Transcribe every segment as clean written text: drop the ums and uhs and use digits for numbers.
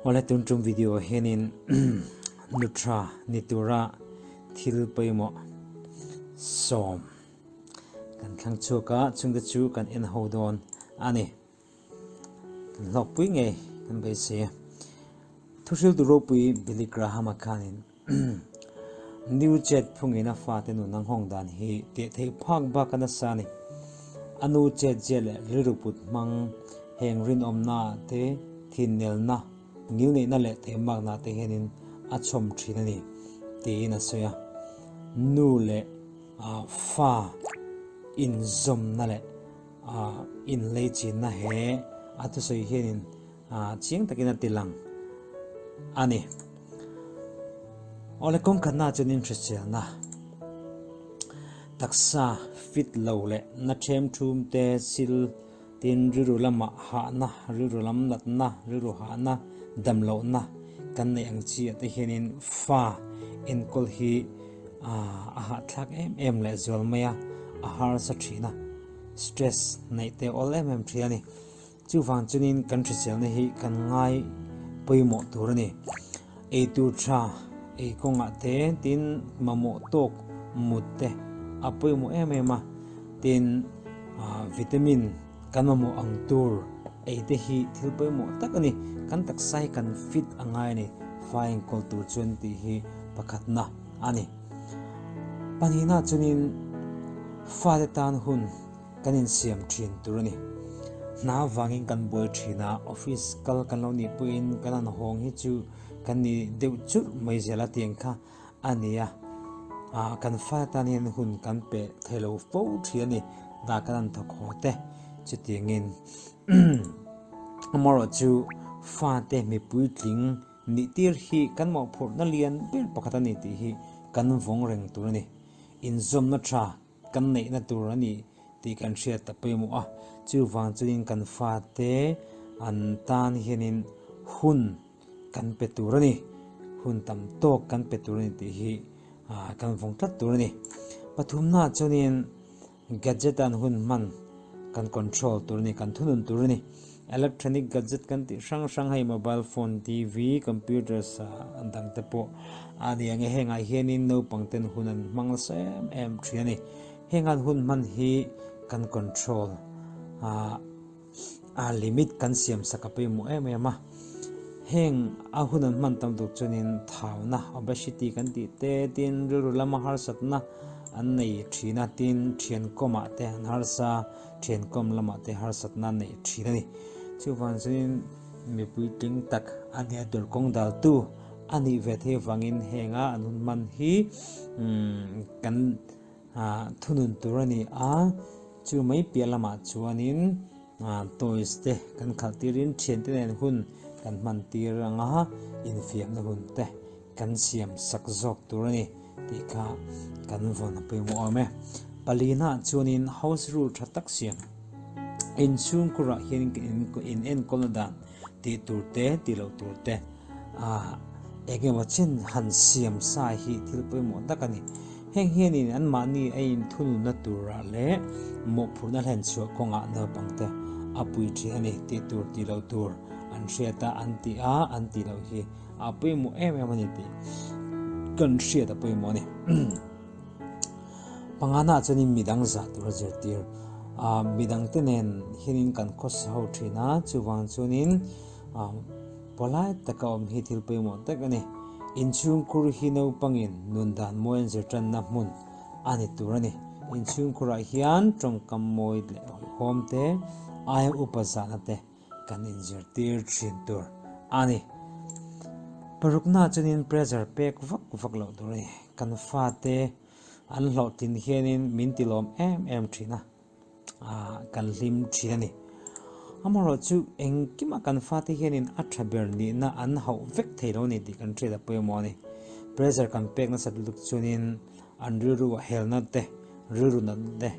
Awle tun tum video hianin nutra ni tura thil pawimawh sawm kan thlang chhuak a, chungte chu kan en ho dawn a ni. Kan hlawkpui ngei kan beisei a. Thuhriltu ropui Billy Graham-a khanin New chet phungin a fate nun a nghawng dan hi teh theih phak bak a nasa a ni. A nu chet zia leh rilru put hmang heng rinawmna te, thinnelna, ngilneihna leh theimakna te hianin a chhawm thin a ni tiin a sawi a. Nu leh fa inzawmna leh inleichinna he a thusawi hianin Chiang takin a ti lang a ni. Awle kawng khatna chuan inhriselna taksa fit lo leh na them thum te sil tin rilru lamah hahna, rilru lam natna, rilru hahna, dam lohna kan neih ang chi ah te hianin fa enkawl hi a hahthlak em em leh zual mai a, a harsa thin a, stress neih te awl em em thin a ni. Chuvang chuanin kan hriselna hi kan ngai pawimawh tur a ni. Ei tur tha, ei kawngah te, tin mamawh tawk mut te a pawimawh em em a, tin vitamin kan mamawh ang tur ei te hi thil pawimawh tak a ni. Kan taksa hi kan fit a ngai a ni, fai enkawl tur chuan tih hi pakhatna a ni. Pahnihna chuanin fate tan hun. Kan insiam thin tur a ni. Hna vangin kan buai thin a, office kal kan lo nih pawhin kan han hawng hi chu kan ni deuh churh mai zel a tiang kha a ni a. Ah kan fa tan hian hun kan pe thei lo fo thin a ni. Hna kan han thawk haw te chutiangin amaherawhchu fate mipui tling nih tir hi kan mawhphurhna lian ber pakhat a ni tih hi kan vawng reng tur a ni. Inzawmna tha Kan neihna tur a ni tih kan hriat a pawimawh a, chuvang chuanin kan fate an tan hianin hun kan pe tur a ni, hun tam tawk kan pe tur a ni tih hi kan vawng tlat tur a ni. Pathumnaah chuanin gadget an hun hman kan control tur a ni, kan thunun tur a ni. Electronic gadget kan tih hrang hrang hei mobile phone, TV, computers a dang te pawh a ni ang e. Hengah hianin naupang ten hun an hmang nasa em em thin a ni. Heng an hun hman hi kan control a a limit kan siam sak a pawimawh em em a. Heng a hun an hman tam tuk chuanin thauna obesity kan tih te tin rilru lama harsatna an nei thin a, tin thiankawmah te an harsa. Thiankawm lamah te harsatna neih thin a ni. Chuvang chuanin mipui tling tak a nia tur kawng daltu a nih ve thei avangin henga an hun hman hi kan thunun tur a ni a. Chu mai piah lamah chuanin toys te kan khalh tirin thiante nen hun kan hman tir anga infiamna hun te kan siam sak zawk tur a ni tih kha kan vawn a pawimawh awm e. Palina chuanin house rule tha tak siam inchhungkurah hian in enkawlna dan tih tur te tih loh tur te ah eng emaw chen han siam sa hi thil pawimawh tak a ni. Heng hianin anmahni a inthununna turah leh mawhphurhna hlen chhuah kawngah naupangte a pui thin a ni tih tur tih loh tur an hriat a an tih a an tih loh hi A pawimawh em em a ni tih kan hriat a pawimawh a ni. Pangana chuanin midang zah tur a zirtir. Ah midangte nen hianin kan khawsa ho thin a, chuvang chuanin ah pawlai taka awm hi thil pawimawh tak a ni. Inchhungkhur hi naupangin nun dan mawi an zir tanna hmun a ni tur a ni. Inchhungkhurah hian tawngkam mawi leh hawihhawm te, aia upa zahna te, Kan inzirtir thin tur a ni. Parukna chuanin pressure pek vak vak loh tur a ni. Kan fate an hlawhtlin hianin min tilawm em em thin a, ah kan hlim thin a ni. Amaherawh chu engkimah kan fate hianin a tha ber nihna an hauh vek thei lo a ni tih kan hriat a pawimawh a ni. Pressure kan pek nasat lutuk chuanin an rilru a helna te, rilru natna te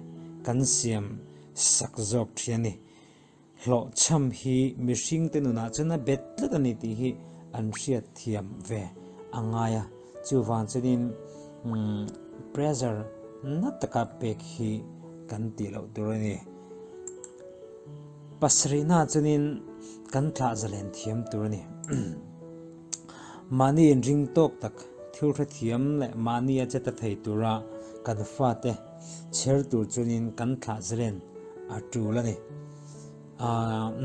kan siam sak zawk thin a ni. Hlawhchham hi mihringte nunah chuan a bet tlat a ni tih hi an hriat thiam ve a ngai a, chuvang chuanin pressure na taka pek hi kan tih loh tur a ni. Pasarihna chuanin kan thlah zalen thiam tur a ni. Mahni inring tawk tak, thil hrethiam leh mahnia che ta thei tura kan fate chher tur chuanin kan thlah zalen a tul a ni.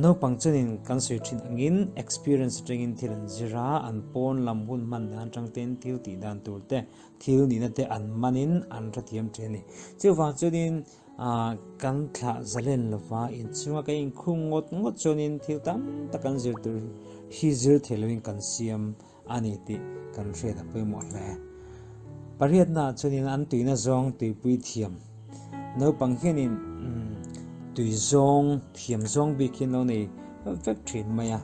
Naupang chuanin kan sawi thin angin experience atangin thil an zir a, an pawn lam hun hman dan atang ten thil tih dan tur te, thil nihna te an manin an hrethiam thin a ni. Chuvang chuanin kan thlah zalen lova inchhunga kan inkhung ngawt ngawt chuanin thil tam tak kan zir tur hi zir thei loin kan siam a ni tih kan hriat a pawimawh hle. Pariatnaah chuanin an tuina zawng tuipui thiam. Naupang hianin tui zawng thiam zawng bik hi an lo nei vek thin mai a.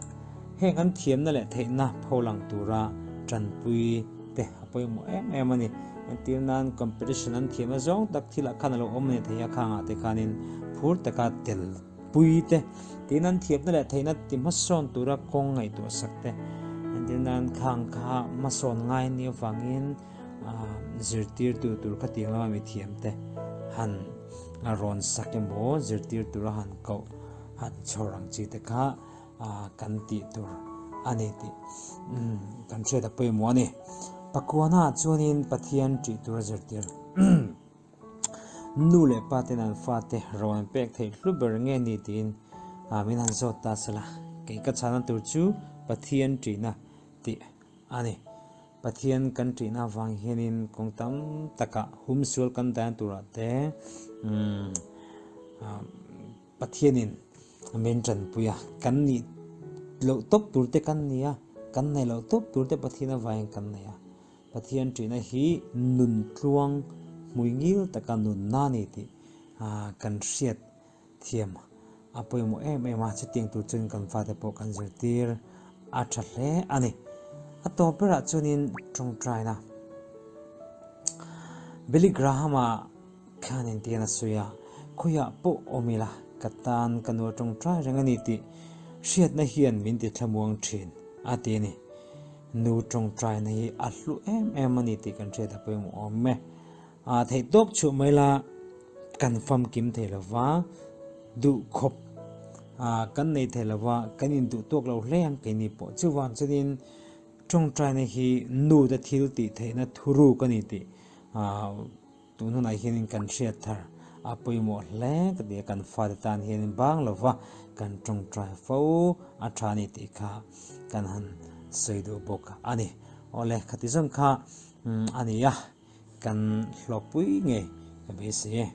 Heng an thiamna leh theihna pholang tura tanpui te a pawimawh em em a ni. Entir nan competition an thiamna zawng tak thilah khan a lo awm a ni thei a, khangah te khanin phur taka tel pui te tiin an thiamna leh theihna ti hmasawn tura kawng ngaihtuah sak te entir nan khang kha hmasawn ngai ni avangin zirtirtu tur khatiang lama mi thiam te han rawn sak emaw zirtir tura han koh han chhawr ang chi te kha kan tih tur a ni tih kan hriat a pawimawh a ni. Pakuana chuanin Pathian ṭih tura zirtir. Nu leh pa ten an fate ro an pek theih hlu ber nge ni tiin min han zawt ta sela, kei ka chhana tur chu Pathian ṭihna tih a ni. Pathian kan ṭihna avang hianin kawng tam takah humsual kan dan turah te Pathianin min ṭanpui a, kan nih loh tawp tur te kan ni a, kan neih loh tawp tur te Pathian avangin kan nei a. Pathian ṭihna hi nun tluang hmui ngil taka nunna a ni tih kan hriat thiam a pawimawh em em a, chutiang tur chuan kan fate pawh kan zirtir a ṭha hle a ni. A tawp berah chuanin ṭawngṭaina Billy Graham-a khan engtian a sawi a, khawiah pawh awm ila ka tan ka nu a ṭawngṭai reng a ni tih hriatna hian min ti thlamuang ṭhin a ti a ni. Nu tawngtaina hi a hlu em em a ni tih kan hriat a pawimawh awm e. A theih tawp chhuah mai la kan famkim thei lo va, duh khawp kan nei thei lo va, kan induh tawk lo hle ang keini pawh. Chuvang chuanin tawngtaina hi nu te thil tih theihna thuruk a ni tih Tun hunah hianin kan hriat thar a pawimawh hle ka ti a, kan fate tan hianin bang lova kan tawngtai fo a tha a ni tih kha kan han sawi duh bawk a ni. Awle, khati zawng kha a ni a, kan hlawkpui ngei ka beisei e.